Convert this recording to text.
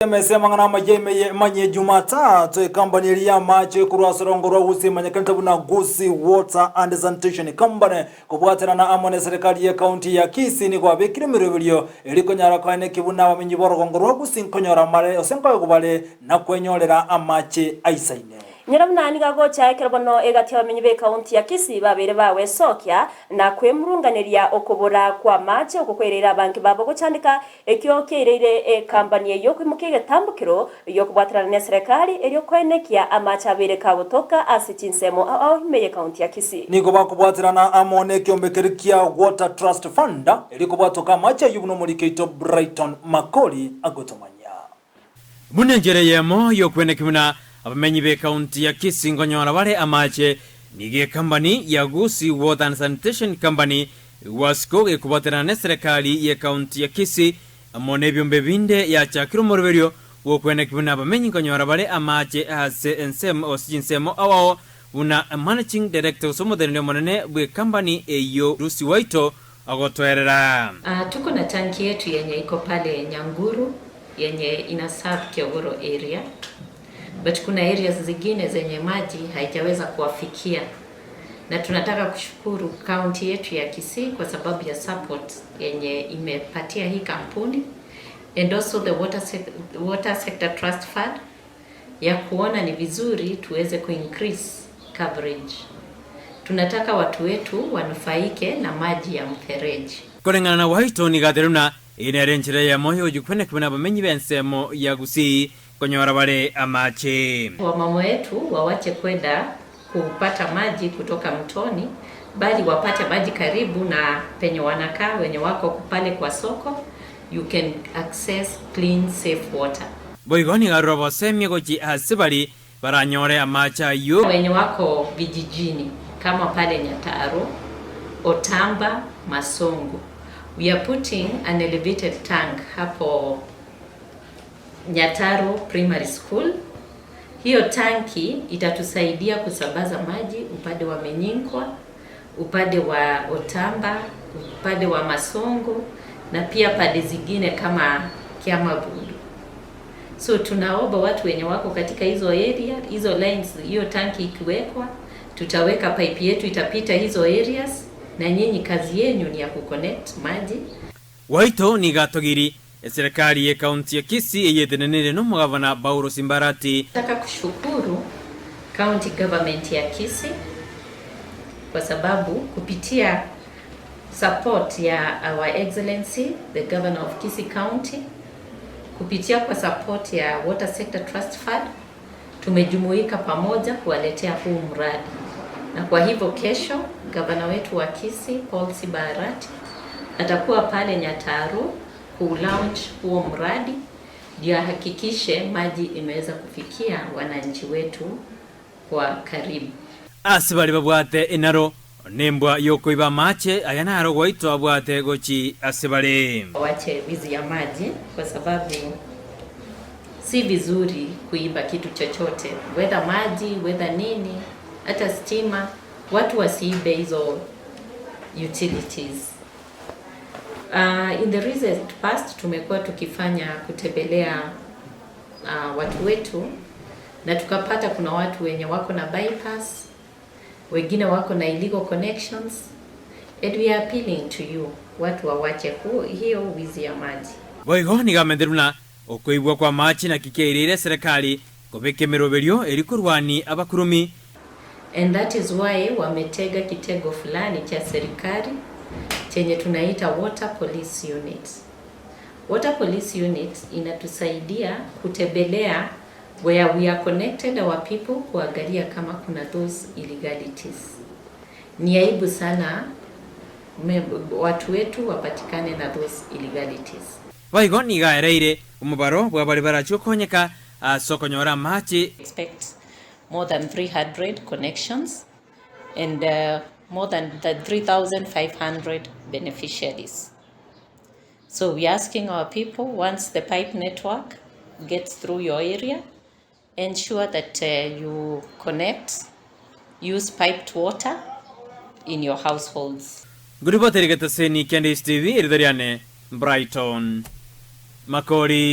Emesa y'amang'ana amaya ime y'emanyie Jumatatu, ekambani eria y'amache korwa ase orongo rwa Gusii emanyekanete buna Gusii Water and Sanitation Company kobwaterana amo neserekari y'ecounty ya Kisii nigo abekire emeroberio eria konyara koeneki buna abamenyi b'orogongo rwa Gusii nkonyora mare gose nkoegwa bare na kwenyorera amache aisaine. Nyora buna nigo agocha ekero bono egati y'abamenyi b'ecounty ya Kisii babeire bagwesokia na kwemurunganeria okobora kw'amache okwo kwaireire abange babo gochandeka Ekio kiaireire ekambani eyio koimokia egetambokero gi'okobwaterana neserekari erio koenekia amache abeire kagotoka ase chinsemo ao ao ime y'ekaunti ya Kisii. Nigo bakobwaterana amo nekiombe keria kia Water Trust Fund erio kobwatoka amache ayio buna omoriki oito Brighton Makori agotomanyia. Buna enchera eyemo y'okweneki buna abamenyi b'ekaunti ya Kisii nkonyora bare amache, nigo ekambani ya Gusii Water and Sanitation Company, Wasco, gekobwaterana neserekari y'ekaunti ya Kisii amo nebiombe binde yachakire omoroberio bw'okweneki buna abamenyi nkonyora bare amache ase ensemo gose chinsemo ao ao buna Managing Director gose omoteneneri omonene bw'ekambani eyio Lucy Waito agotoerera. Tuko na tanki yetu yenye iko pale Nyanguru yenye ina serve Kiogoro area but kuna areas zingine zenye maji haijaweza kuwafikia na tunataka kushukuru county yetu ya Kisii kwa sababu ya support yenye imepatia hii kampuni and also the water, water sector trust fund ya kuona ni vizuri tuweze kuincrease coverage. Tunataka watu wetu wanufaike na maji ya mfereji. Koreng'ana na Waito nigo aterire buna Eye nere enchera eyemo y'ogochia buna abamenyi b'ensemo ya Gusii konyora bare amache. Wamama wetu wawache kwenda kupata maji kutoka mtoni bali wapate maji karibu na penye wanakaa wenye wako pale kwa soko you can access clean safe water. Boigo nigo arure obosemia gochia ase baria baranyore amache ayio. Wenye wako vijijini kama pale Nyataro, Otamba, Masongo we are putting an elevated tank hapo Nyataro Primary School. Hiyo tanki itatusaidia kusambaza maji upande wa Menyinkwa, upande wa Otamba, upande wa Masongo na pia pande zingine kama Kiamabudu. So tunaomba watu wenye wako katika hizo area, hizo lines, hiyo tanki ikiwekwa, tutaweka pipe yetu itapita hizo areas, na nyinyi kazi yenyu ni ya kuconnect maji. Gwaito nigo atogiri eserekari y'ekaunti ya Kisii eyetenenire nomogavana Paulo Simbarati. Nataka kushukuru county government ya Kisii kwa sababu kupitia support ya our excellency the governor of Kisii County, kupitia kwa support ya Water Sector Trust Fund tumejumuika pamoja kuwaletea huu mradi, na kwa hivyo kesho gavana wetu wa Kisii Paul Sibarati atakuwa pale Nyataru ku launch huo mradi ndio ahakikishe maji imeweza kufikia wananchi wetu kwa karibu. Ase baria babwate enaro nembwa y'okoiba amache, aya naro gwaito abwate gochi ase bare. Wache wizi ya maji kwa sababu si vizuri kuiba kitu chochote, whether maji, whether nini, hata stima, watu wasiibe hizo utilities. In the recent past tumekuwa tukifanya kutembelea watu wetu na tukapata kuna watu wenye wako na bypass, wengine wako na illegal connections and we are appealing to you watu wawache hiyo wizi ya maji. Boigo nigo amentere buna okoibwa kw'amache naki kiaireire eserekari kobeka emeroberio eria korwania abakuromi. And that is why wametega kitengo fulani cha serikali chenye tunaita Water Police Unit. Water Police Unit inatusaidia kutembelea where we are connected our people kuangalia kama kuna those illegalities. Ni aibu sana watu wetu wapatikane na those illegalities. Boigo nigo aereire omobaro bwa baria barachie gokonyeka ase okonyora amache. Expect more than 300 connections and more than 3,500 beneficiaries. So we are asking our people, once the pipe network gets through your area, ensure that you connect, use piped water in your households. Ngoriboteri getaseni kia Ndeiso TV, erieta riane Brighton Makori.